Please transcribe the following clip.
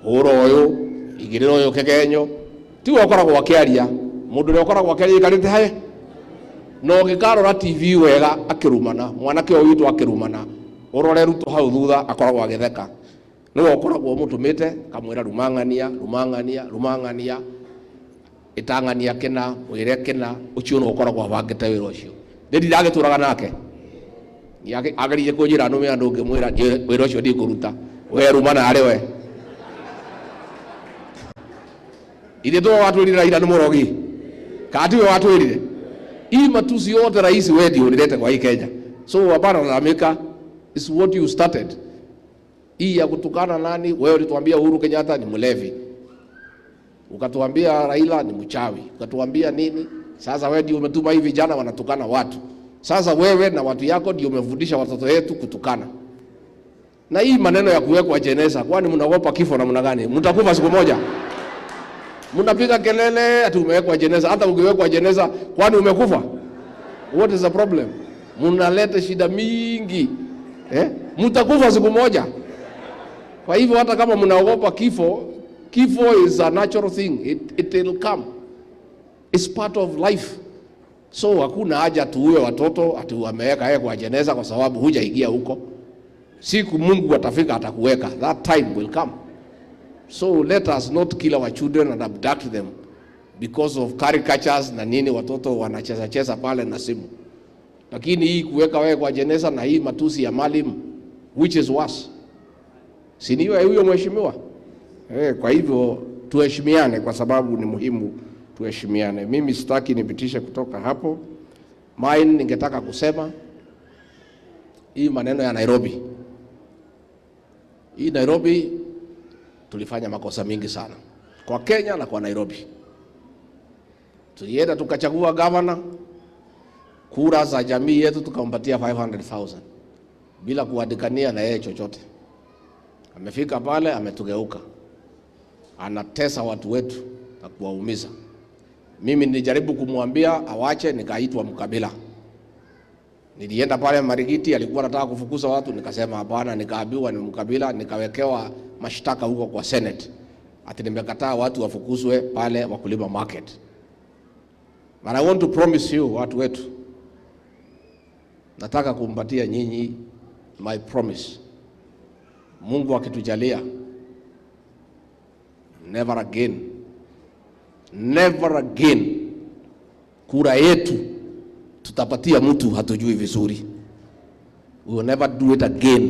Hũra ũyũ, igĩrĩra ũyũ kĩgenyo. Tiwe ũkoragwo akĩaria, mũndũ ũrĩa ũkoragwo akĩaria aikarĩte hae. Na ũngĩkarora TV wega akĩrumana, mwanake ũyũ witũ akĩrumana, ũrore Ruto hau thutha akoragwo agĩtheka. Nĩwe ũkoragwo ũmũtũmĩte kamwĩra rumang'ania, rumang'ania, rumang'ania, ĩtang'ania kĩna, mwĩre kĩna, ũcio nĩwe ũkoragwo abangĩte wĩra ũcio. Nĩ ndiragĩtũraga nake. Ageririe kũnjĩra nũme andũ ngĩmwĩra wĩra ũcio ndikũruta. We rumana arĩ we. Ithe tu watwĩrire Raila nĩ mũrogi. Kana tiwe watwĩrire? Hii matusi yote rais wewe ndio ulileta kwa hii Kenya. So hapana lalamika. It's what you started. Hii ya kutukana nani, wewe ulituambia Uhuru Kenyatta ni mlevi. Ukatuambia Raila ni mchawi. Ukatuambia nini? Sasa wewe ndio umetuma hivi vijana wanatukana watu. Sasa wewe na watu yako ndio umefundisha watoto wetu kutukana. Na hii maneno ya kuwekwa jeneza, kwani mnaogopa kifo namna gani? Mtakufa siku moja. Mnapiga kelele ati umewekwa jeneza. Hata ukiwekwa jeneza, kwani umekufa? What is the problem? Mnaleta shida mingi. Eh? Mtakufa siku moja. Kwa hivyo hata kama mnaogopa kifo, kifo is a natural thing. It will come. It's part of life. So hakuna haja tuue watoto ati wameweka yeye kwa jeneza kwa sababu hujaingia huko. Siku Mungu atafika atakuweka. That time will come. So let us not kill our children and abduct them because of caricatures na nini, watoto wanacheza cheza pale na simu. Lakini hii kuweka wewe kwa jeneza na hii matusi ya Maalim, which is worse? Si ni huyo mheshimiwa? Kwa hivyo tuheshimiane kwa sababu ni muhimu tuheshimiane. Mimi sitaki nipitishe kutoka hapo. Mine ningetaka kusema hii maneno ya Nairobi. Hii Nairobi tulifanya makosa mingi sana kwa Kenya na kwa Nairobi. Tulienda tukachagua gavana, kura za jamii yetu tukampatia 500,000 bila kuandikania na yeye chochote. Amefika pale ametugeuka, anatesa watu wetu na kuwaumiza. Mimi nilijaribu kumwambia awache, nikaitwa mkabila. Nilienda pale Marigiti, alikuwa anataka kufukuza watu, nikasema hapana, nikaambiwa ni mkabila, nikawekewa mashtaka huko kwa Senate ati nimekataa watu wafukuzwe pale Wakulima Market. But I want to promise you, watu wetu, nataka kumpatia nyinyi my promise. Mungu akitujalia, never again, never again, kura yetu tutapatia mtu hatujui vizuri. We will never do it again.